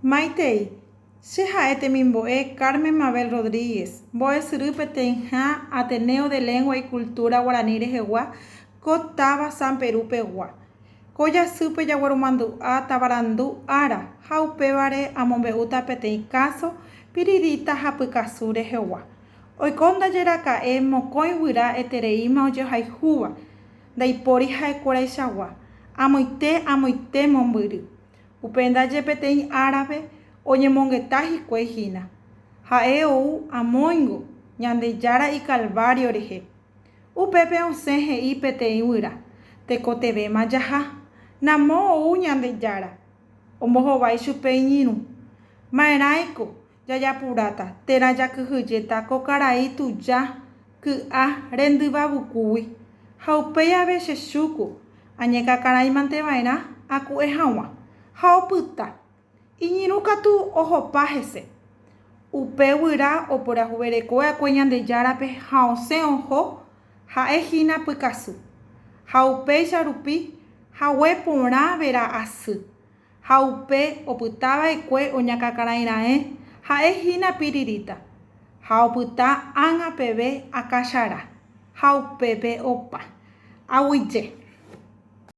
Maitei, che ha'e temimbo'e Carmen Mabel Rodríguez, mbo'esyry peteĩha Ateneo de Lengua y Cultura Guarani rehegua ko táva San Peru pegua. Ko jasýpe jagueromandu'a tavarandu ára ha upévare amombe'úta peteĩ káso piriríta ha pykasu rehegua. Oiko ndaje raka'e mokõi guyra etereíma ojohayhúva, ndaipóri ha'ekuéraichagua, amoite amoite mombyry. Upe ndaje peteĩ árape oñemongeta hikuái hína. Ha'e ou amóingo Ñandejára Ikalvário rehe. Upépe osẽ he'i peteĩ guyra, Tekotevẽma jaha. Namo ou Ñandejára. Ombohovái chupe iñirũ. Ma'erãiko jajapuráta térã jakyhyjéta ko karai tuja ky'a rendyva vukúgui? Ha upéi ave che chúko añekakarãimanteva'erã aku'e hag̃ua. Ha opyta. Iñirũ katu ohopa hese. Upe guyra oporahuverekova'ekue Ñandejárape ha osẽ oho, ha'e hína pykasu. Ha upéicha rupi hague porã vera asy. Ha upe opytava'ekue oñakakarãiraẽ ha'e hína piriríta, ha opyta ág̃a peve akachara, ha upépe opa. Aguyje.